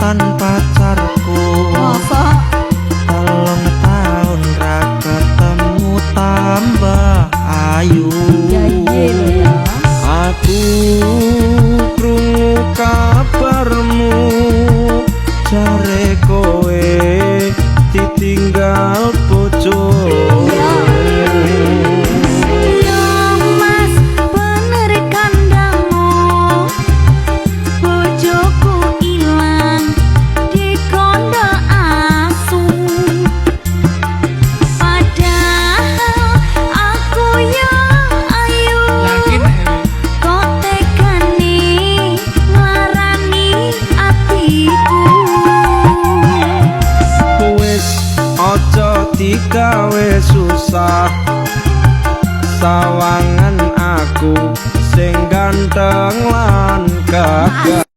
Mantan pacarku. Masa? 3 tahun ra ketemu, tambah ayu. Ya iya lho ya. Aku krungu kabarmu, jare kowe ditinggal bojo. Yo Mas, bener kandhamu. Bojoku ilang dikondo asu. Padahal aku yo ayu. Yakin ya? Kok tegane nglarani atiku? Wis, aja digawe susah. Sawangan aku sing ganteng lan gagah.